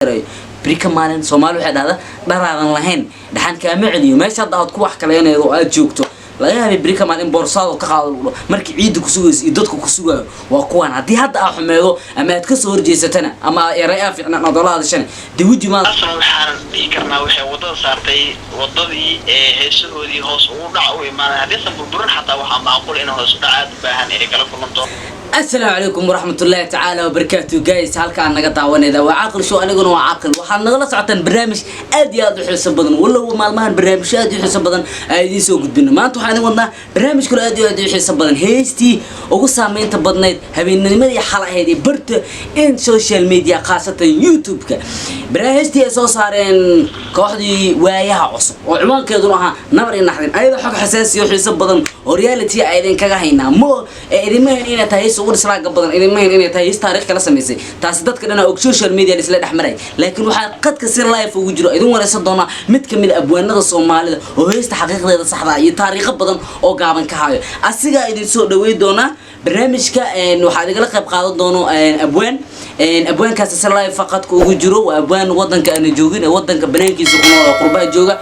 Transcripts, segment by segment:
Beri ka maalin Soomaali waxay dhahdaa, "Dharaadan lahayn dhaxan kaama celiyo." Meesha hadda aad ku wax kaleenaydo oo aad joogto, laga yaabay beri ka maalin in boorsaado ka qaado lagu dhaho. Markii ciidda ku sugayso iyo dadku ku sugayo waa kuwan. Haddii hadda aad xumeedo ama aad kasoo horjeesatana ama eray aa fiicnaan aad ola hadashana, dee weji maa. Taasna waxaan dhihi karnaa waxay wadada saartay wadadii ee heesahoodii hoos ugu dhac u imaanay. Haddaysan burburin xataa, waxaa macquul in hoos u dhac aad u baahan ay kala kulanto. Asalaamu calaykum waraxmatullaahi tacaala wabarakaatu. Guys, halkaan naga daawanayda waa Caaqil Show, aniguna waa Caaqil. Waxaad nagala socotaan barnaamij aad iyo aad u xiiso badan. Walow maalmahan barnaamijyo aad u xiiso badan aan idiin soo gudbino, maanta waxaan idin wadnaa barnaamij kale aad iyo aad u xiiso badan. Heestii ugu saameynta badnayd habeennimadii xal ahayd ee barta in social media, khaasatan YouTube-ka, heestii ay soo saareen kooxdii Waayaha Cusub oo ciwaankeeduna ahaa "Nabar iyo Naxdin", ayadoo xog xasaasi oo xiiso badan oo reality a idinkaga haynaa. Mo ee idinma hayn inay tahay hees ugu dhislaaga badan, idinma hayn inay tahay hees taariikh kala samaysay. Taasi dadka dhan og, social media la isla dhex maray. Laakiin waxaa qadka si live ugu jiro, idin wareysan doonaa mid ka mid a abwaanada Soomaalida oo heesta xaqiiqdeeda saxda ah iyo taariikho badan oo gaaban ka hayo. Asigaa idin soo dhaweyn doonaa. Barnaamijka waxaa idingala qayb qaadan doono abwaan. Abwaankaasi si live qadka ugu jiro waa abwaan wadanka aana joogin ee wadanka banaankiisa ku nool oo qurbaha jooga.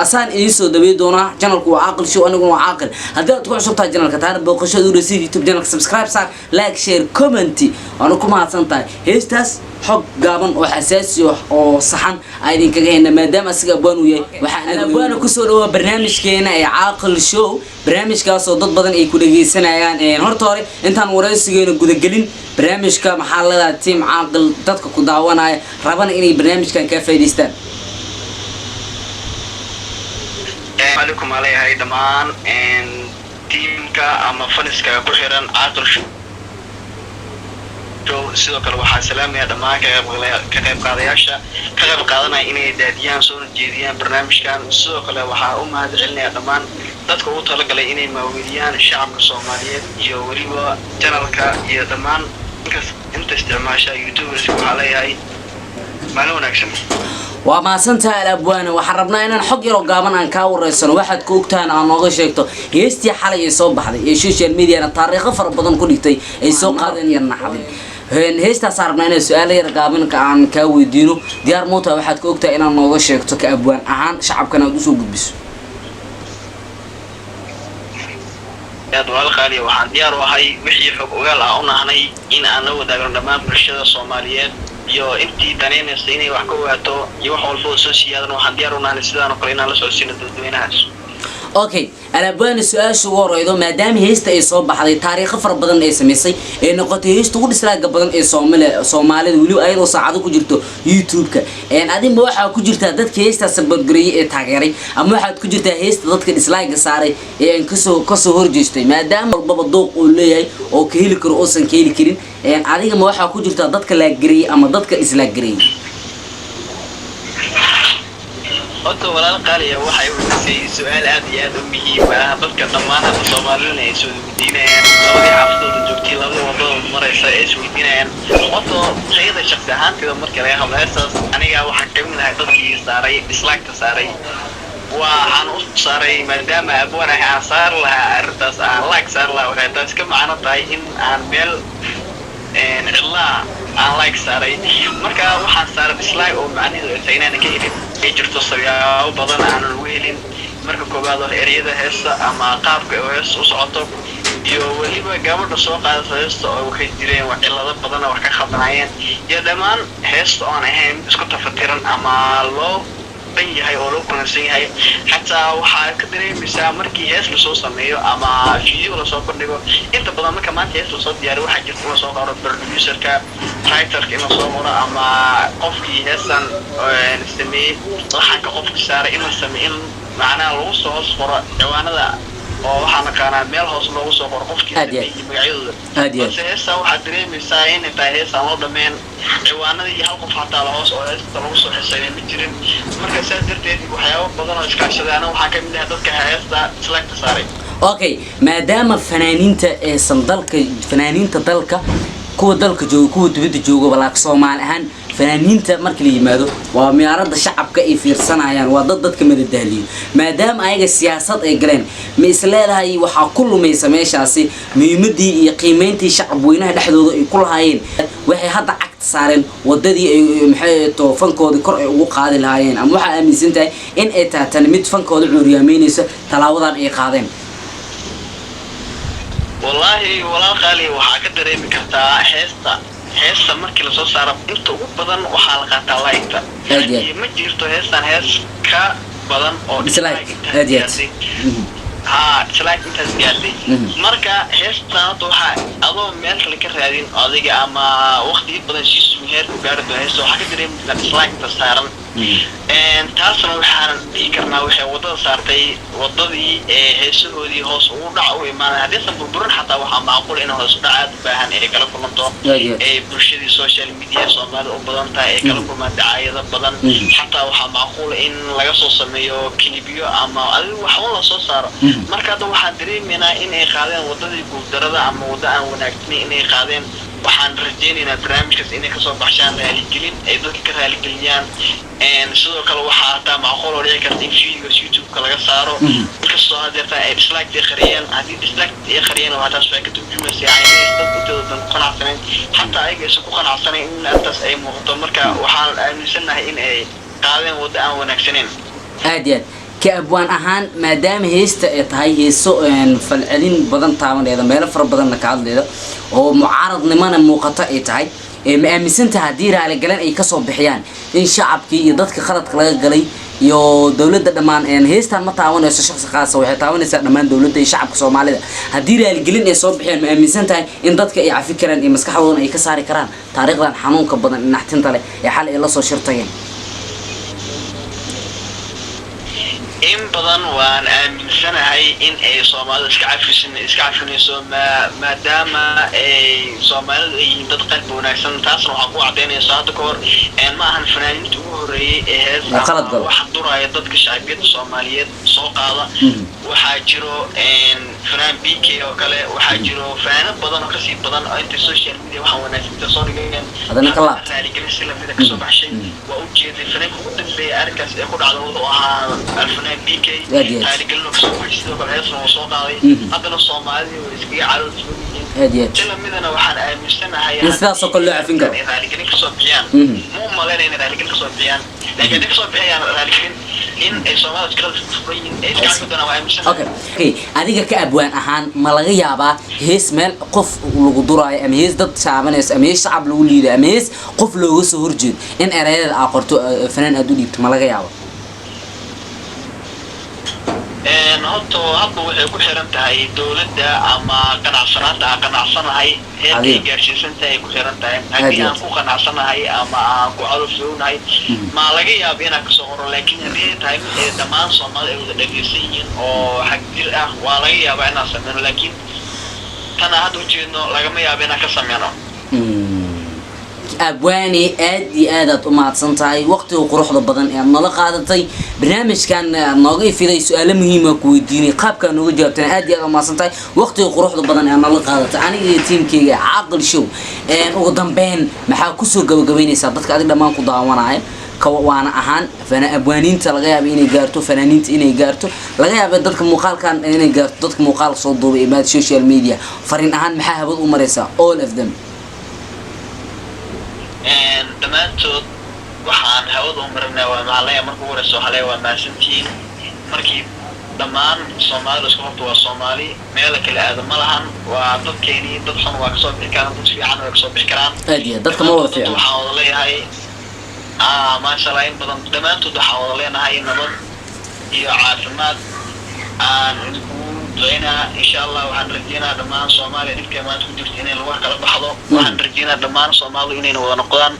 Asaan idiin soo dhaweyn doonaa. Channelku waa Caaqil Show, aniguna waa Caaqil. Haddii aad ku cusub tahay channelka, taana booqashada u rasiid YouTube channelka, subscribe saar, like, share, comment, waana ku mahadsan tahay. Heestaas xog gaaban oo xasaasi ah oo saxan aa idinkaga hayna, maadaama asiga abwaan uu yahay. Waxaan abwaana kusoo dhawaa barnaamijkeena ee Caaqil Show, barnaamijkaas oo dad badan ay ku dhageysanayaan. Horta hore, intaan wareysigeena gudagelin barnaamijka, maxaa leedahay team Caaqil, dadka ku daawanaya rabana inay barnaamijkan kaa faa'iidaystaan? Calaykum aa leeyahay dhammaan tiimka ama faniska ku xiran Caaqil Show. Sidoo kale waxaa salaamaya dhammaan ka qayb qaadayaasha ka qayb qaadanaya inay daadiyaan soona jeediyaan barnaamijkan. Sidoo kale waxaa u mahad celinaya dhammaan dadka ugu talagalay inay maaweeliyaan shacabka Soomaaliyeed iyo weliba channelka iyo dhammaan inta isticmaasha YouTubers. Waxaa leeyahay maalin wanaagsan. Waa mahadsantahay, alabwaane. Waxaan rabnaa inaan xog yaroo gaaban aan kaa wareysano, waxaad ka ogtahan aan nooga sheegto heestii xalay ay soo baxday ee social mediana taariikho fara badan ku dhigtay, ay soo qaadeen yar naxdin. Heestaasaan rabnaa inaan su-aalo yar gaabinka aan kaa weydiino. Diyaar muuta? Waxaad ka ogtahay inaad nooga sheegto ka abwaan ahaan, shacabkana aad usoo gudbiso. Aad walaal qaaliya, waxaan diyaar u ahay wixii xog ogaal ah u nahnay in aan la wadaagno dhammaan bulshada Soomaaliyeed iyo intii danaynaysa inay wax ka ogaato iyo wax walba oo soo siiyaadan. Waxaan diyaar u nahnay sidaan oo kale inaan la socodsiino dadweynahaas. Okay, alabwaane, su-aasha ugu horeydo, maadaama heesta ay soo baxday, taariikho fara badan ay samaysay, ee noqotay heesta ugu dhislaaga badan ee Soomaalida, weliba ayadoo saacado ku jirto YouTube-ka, adinba waxaa ku jirtaa dadka heestaas saboodgareeyay ee taageeray, ama waxaad ku jirtaa heesta dadka dhislaaga saaray ee aan kasoo horjeestay? Maadaama walbaba dooq uu leeyahay oo ka heli karo uusan ka heli karin, adiga ma waxaa ku jirtaa dadka laaggareeyey ama dadka dhislaaggareeyey? Horta walaal qaaliya, waxay weydiisay su-aal aad iyo aad u muhiim ah. Dadka dhammaan hadda Soomaalidana ay soo weydiinayaan, labadii xaafadooda joogtay, labadii wadada maraysa ay isweydiinayaan. Horta tayada shaksi ahaanteeda marka laga hadlo heestaas, aniga waxaan kamid ahay dadkii saaray dislike saaray. Waxaan u saaray maadaama abwaan ahay aan saari lahaa arrintaas, aan like saari lahaa, waxay taas ka macno tahay in aan meel cidlaa aan like saaray. Marka waxaan saaray dislike oo macnaheedu ay tahay inaanan ka helin. Ay jirto sabyaabo badan aanan ugu helin. Marka koowaad oo ereyada heesta ama qaabka oo heesta u socoto iyo weliba gabadha soo qaadata heesta oo waxay jireen wax cillado badan oo wax ka khaldanaayeen, iyo dhammaan heesta oon ahayn isku tafatiran ama loo dhan yahay oo loo kulansan yahay. Xataa waxaa ka dareemaysaa markii hees lasoo sameeyo ama video lasoo bandhigo, inta badan marka maanta hees lasoo diyaariyo, waxaa jirta in lasoo qoro producerka, writerka in lasoo qoro, ama qofkii heestan sameeyey, laxanka qofki saaray in la sameey, in macnaha lagu soo hoos qoro ciwaanada oo waxaa naqaanaa meel hoos loogu soo qoro qofkii Aad iyo aad. sameeyey, magacyadooda. Aad iyo aad. Balse heestan waxaad dareemaysaa inay tahay hees aan loo dhameen, ciwaanadii hal qof xataa la hoos oo heesta lagu soo xisaybay ma jirin. Marka saas darteed waxyaabo badan oo iskaashaday, aniga waxaan ka mid ahay dadka heesta dislike saaray. Okay, maadaama fanaaniinta aysan dalka, fanaaniinta dalka, kuwa dalka jooga, kuwa dibadda jooga, walaak Soomaali ahaan Fanaaniinta marka la yimaado waa miyaaradda shacabka ay fiirsanayaan, waa dad dadka madadaaliyo. Maadaama ayaga siyaasad ay galeen, ma is leedahay waxaa ku lumaysa meeshaasi muhiimadii iyo qiimeyntii shacab weynaha dhexdooda ay ku lahaayeen? Waxay hadda cagta saareen wadadii ay, maxay to, fankoodii kor ay ugu qaadi lahaayeen, ama waxaa aaminsan tahay in ay tahay tani mid fankooda cuuriyaameynaysa tallaabadan ay qaadeen? Wallaahi walaal qaali, waxaa ka dareemi kartaa heesta markii lasoo saaro inta ugu badan waxaa la qaataa like-ta. Aad iyo aad. Ma jirto heestan hees ka badan oo dislike dislike intaas Aad iyo aad. gaartay. Haa, dislike intaas gaartay. Marka heestan hadda waxaa adoo meel kale ka raadin adiga ama waqti badan sii sugin heerku gaari doon heesta, waxaa ka dareemi kartaa dislike-ta saaran. Taasna waxaan dhihi karnaa waxay wadada saartay wadadii ee heesahoodii hoos ugu dhac u imaanay. Haddaysan burburin xataa, waxaa macquul in hoos u dhac aad u baahan ay kala kulanto Aad iyo aad. ee bulshadii social media Soomaalida u badan tahay ay kala kulmaan dacaayado badan. Xataa waxaa macquul in laga soo sameeyo kilibyo ama adigu waxba la soo saaro. Marka hadda waxaan dareemaynaa in ay qaadeen wadadii guuldarada ama waddo aan wanaagsanayn inay qaadeen. Waxaan rajaynaynaa barnaamijkaas inay kasoo baxshaan raaligelin ay dadka ka raaligeliyaan. Sidoo kale waxaa hataa macquul oo dhici karta in videos YouTube-ka laga saaro. Inkastoo hadeertaan ay dislike ay qariyeen, haddii dislike ay qariyeen, waa taas waxay ka turjumaysaa yani inay dad intooda badan ku qanacsanayn, xataa ayaga aysan ku qanacsanayn in arrintaas ay muuqato. Marka waxaan aaminsanahay in ay qaadeen waddo aan wanaagsanayn. Aad iyo aad. Ka abwaan ahaan, maadaama heesta ay tahay heeso falcelin badan taabaneeda, meelo fara badanna ka hadleeda oo mucaaradnimana muuqato ay tahay, ma aaminsantaha haddii raaligaleen ay kasoo bixiyaan in shacabkii iyo dadka khaladka laga galay iyo dowladda dhammaan, heestan ma taabanayso shaksi khaasa, waxay taabanaysaa dhammaan dowladda iyo shacabka Soomaalida, haddii raaligelin ay soo bixiyaan, ma aaminsan tahay in dadka ay cafi karaan iyo maskaxdoodana ay ka saari karaan taariikhdan xanuunka badan, naxtinta leh ee xal ay la soo shirtageen? In badan waan aaminsanahay in ay Soomaalida iska cafinayso, maadaama ay Soomaalidu ay yihiin dad qalbi wanaagsan. Taasna waxaa ku cadaynaysa hadda ka hor ma ahan fanaaniinta ugu horreeyey ee hees Waa qalad ama galo. wax duraya dadka shacbiyadda Soomaaliyeed soo qaada. Waxaa jiro fanaan BK oo kale, waxaa jiro fanaano badan oo kasii badan oo intay social media waxaan wanaagsan inta soo dhigeen Haddana ka laabtay. Raaligelin si lamida kasoo baxshay. Waa ujeeday, fanaanka ugu dambeeyay arrinkaas ee ku dhacda wuxuu ahaa alfanaan BK. Aad iyo aad. Raaligelin oo kasoo baxshay, sidoo kale heesna wuu soo qaaday. Haddana Soomaalidii way iskaga calool furan yihiin. Aad iyo aad. Si lamidana waxaan aaminsanahay In sidaas oo kale loo cafin karo. inay raaligelin kasoo bixiyaan. Ma u malaynaya inay raaligelin kasoo bixiyaan, laakiin hadday kasoo bixiyaan raaligelin in ay Soomaalida iska qalbi furan yihiin ay iska cafi doonaan waa aaminsanahay. Okay, adiga ka abwaan ahaan, ma laga yaabaa hees meel qof lagu duraayo ama hees dad taabanayso ama hees shacab lagu liidayo ama hees qof looga soo horjeedo in erayadeeda aa qorto, fanaan aad u dhiibto? Ma laga yaabo? Horta hadba waxay ku xiran tahay dowladda ama qanacsanaanta aan qanacsanahay heerka ay Adiga. gaarsiisan tahay ay ku xiran tahay. Aad Haddii iyo aan aad. ku qanacsanahay ama aan ku calofyownahay, ma laga yaabo inaan kasoo qoro. Laakiin haddii ay tahay mid ay dhammaan Soomaalida ay wada dhageysan yihiin oo xag jir ah, waa laga yaabaa inaan sameyno, laakiin tan aan hadda ujeedno lagama yaabo inaan ka sameyno. Abwaani, aad iyo aad aad u mahadsan tahay waqtiga quruxda badan ee aad noola qaadatay barnaamijkan, aad nooga ifiday su-aalo muhiima ku weydiinay, qaabkaa nooga jawaabtana aad iyo aad u mahadsan tahay waqtiga quruxda badan ee aad noola qaadatay aniga iyo tiimkayga Caaqil Show. Ugu dambeyn, maxaa kusoo gabagabaynaysaa dadka adig dhammaan ku daawanaya waana ahaan abwaaniinta laga yaaba inay gaarto, fanaaniinta inay gaarto laga yaaba, dadka muuqaalkan inay gaarto, dadka muuqaal soo duubay imaad social media, fariin ahaan maxaa habad u maraysaa all of them? Dhammaantood waxaan hawada u marinaa waa maxalaya. Marka ugu horeysa waxaa leeyahay waa mahadsantihiin. Markii dhammaan Soomaalida isku horta waa Soomaali, meela kale aada ma lahan, waa dadkeeni. Dad xun waa kasoo bixi karaan, dad fiican waa kasoo bixi karaan. Aad iyo aad, dadka ma wada fiicno. Waxaan wada leeyahay, maasha Allah, in badan dhammaantood waxaan wada leenahay nabad iyo caafimaad aan idinku ducaynaa, insha Allah. Waxaan rajeynaa dhammaan Soomaaliya dhibkay maanta ku jirta inay lagu kala baxdo. Waxaan rajeynaa dhammaan Soomaalidu inayna wada noqdaan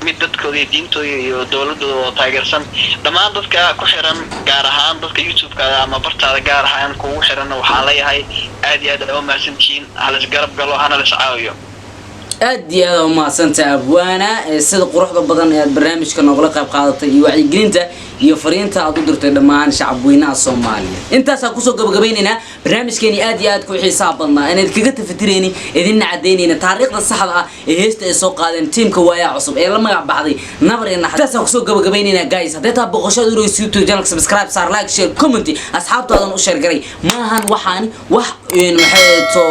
mid dadkooda iyo diintooda iyo dowladooda wada taageersan. Dhammaan dadka ku xiran, gaar ahaan dadka YouTube-kaada ama bartaada gaar ahaan kugu xiranna, waxaan leeyahay aad iyo aad aa u mahadsantihiin. Halis garab galo, hana lis caawiyo. Aad iyo aad umahadsantahay, abwaana, ee sida quruxda badan ee aad barnaamijka noogala qayb qaadatay iyo wacyigelinta iyo fariinta aad u dirtay dhammaan shacabweynaha Soomaaliya. Intaasaa kusoo gabagabeynaynaa barnaamijkeeni aad iyo aad ku xiisaha badnaa, inaad kaga tafatireyni, idinna cadaynayna taariikhda saxda ah ee heesta ay soo qaadeen tiimka Waayaha Cusub ee la magac baxday Nabar iyo Naxariis. Intaasaan kusoo gabagabeynaynaa, guys. Haddii taa boqoshada ureysa YouTube channelka, subscribe saar, like, share, comment, asxaabtaadan u share garay. Maahan waxaani wax maxay to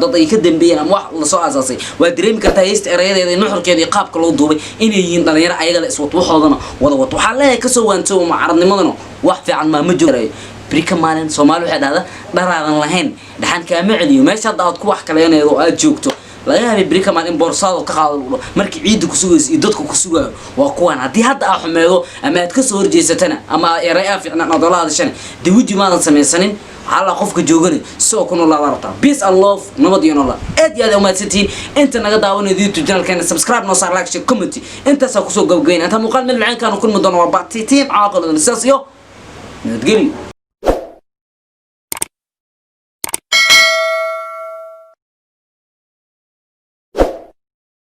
dad ay ka dambeeyeen ama wax lasoo aasaasay. Waa dareemi kartaa heesta erayadeeda iyo nuxurkeeda iyo qaabka loo duubay inay yihiin dhalinyaro ayaga la iswato, waxoodana wada wato. Waxaa leeyahay, kasoo waanto mucaradnimadana, wax fiican maa ma joogayo beri ka maalin. Soomaali waxay dhahdaa, dharaadan lahayn dhaxan kaama celiyo. Meesha hadda aad ku wax kaleeneedo oo aad joogto, laga yaabay beri ka maalin in boorsaado ka qaado lagu dhaho. Markii ciidda ku sugayso iyo dadka ku sugayo waa kuwan. Haddii hadda aa xumeedo ama aad kasoo horjeesatana ama eray aa fiicnaan aad ola hadashana, dee weji maadan samaysanin. Waxaa la qofka joogana sidoo ku noolaada rabtaa. Peace and love, nabad iyo nolol. Aad iyo aad umahadsantihiin inta naga daawanayda YouTube channelkeena. Subscribe noo saar, like, share, comment. Intaasaa kusoo gabagabayna. Inta muuqaal meel macaankaanu kulmi doono, waa bati team Caaqil, sidaas iyo nabadgelyo.